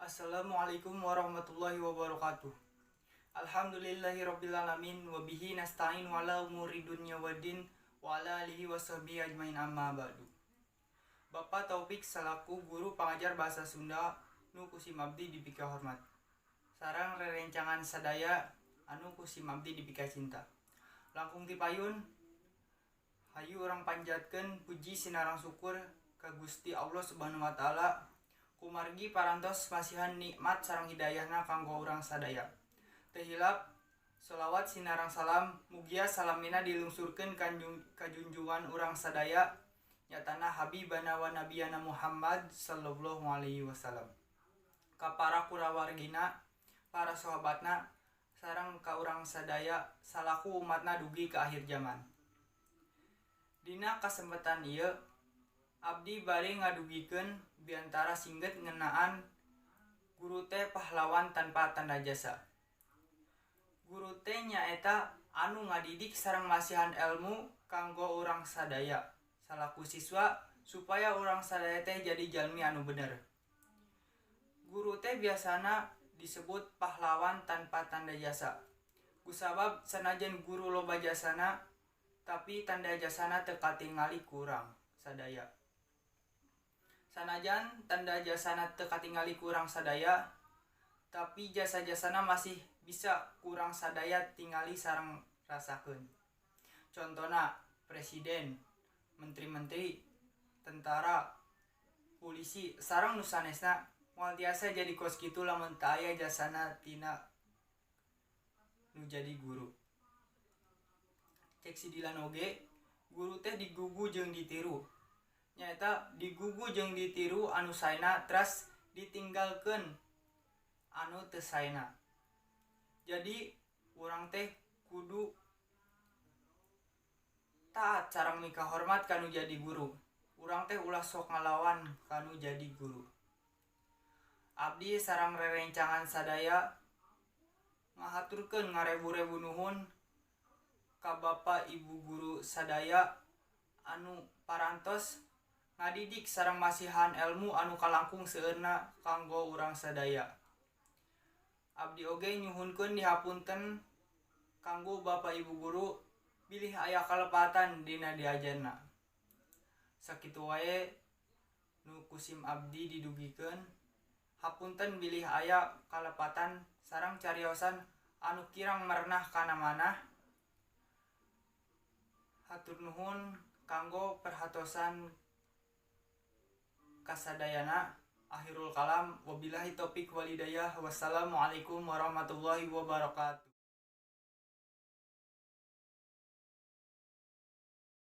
Assalamualaikum warahmatullahi wabarakatuh. Alhamdulillahirabbil alamin wa bihi nasta'in ala umuri dunya waddin wa ala alihi wasahbihi ajmain amma ba'du. Bapak Taufik selaku guru pangajar bahasa Sunda nu ku sim abdi dipika hormat. Sareng rerencangan sadaya anu ku sim abdi dipika cinta. Langkung ti payun, hayu urang panjatkeun puji sinareng syukur ka Gusti Allah Subhanahu wa taala kumargi parantos masihan nikmat sareng hidayahna kanggo urang sadaya. Teu hilap sholawat sinareng salam mugia salamina dilungsurkeun ka junjungan urang sadaya, nyatana Habibana wa Nabiyana Muhammad sallallahu alaihi wasallam, ka para kulawargina, para sahabatna, sareng ka urang sadaya salaku umatna dugi ka akhir zaman. Dina kasempatan ieu abdi bade ngadugikeun biantara singget ngeunaan guru teh pahlawan tanpa tanda jasa. Guru teh nyaeta anu ngadidik sareng masihan elmu kanggo urang sadaya salaku siswa supaya urang sadaya teh jadi jalmi anu bener. Guru teh biasana disebut pahlawan tanpa tanda jasa kusabab sanajan guru loba jasana, tapi tanda jasana teu katingali ku urang sadaya. Sanajan tanda jasana teu katingali ku urang sadaya, tapi jasa-jasana masih bisa ku urang sadaya tingali sareng rasakeun. Contona presiden, menteri-menteri, tentara, polisi, sareng nu sanesna moal tiasa jadi kos kitu lamun teu aya jasana tina nu jadi guru. Cek si Dilan oge, guru teh digugu jeung ditiru. Nyaeta digugu jeung ditiru anu saena, teras ditinggalkeun anu teu saena. Jadi urang teh kudu taat sareng mikahormat ka nu jadi guru. Urang teh ulah sok ngalawan ka nu jadi guru. Abdi sareng rerencangan sadaya ngahaturkeun ngarebu-rebu nuhun ka bapa ibu guru sadaya anu parantos ngadidik sareng masihan elmu anu kalangkung seueurna kanggo urang sadaya. Abdi oge nyuhunkeun dihapunten kanggo bapa ibu guru bilih aya kalepatan dina diajarna. Sakitu wae nu ku sim abdi didugikeun. Hapunten bilih aya kalepatan sareng cariosan anu kirang merenah kana manah. Hatur nuhun kanggo perhatosan kasadayana. Akhirul kalam, wabillahi taufik walhidayah, wassalamualaikum warahmatullahi wabarakatuh.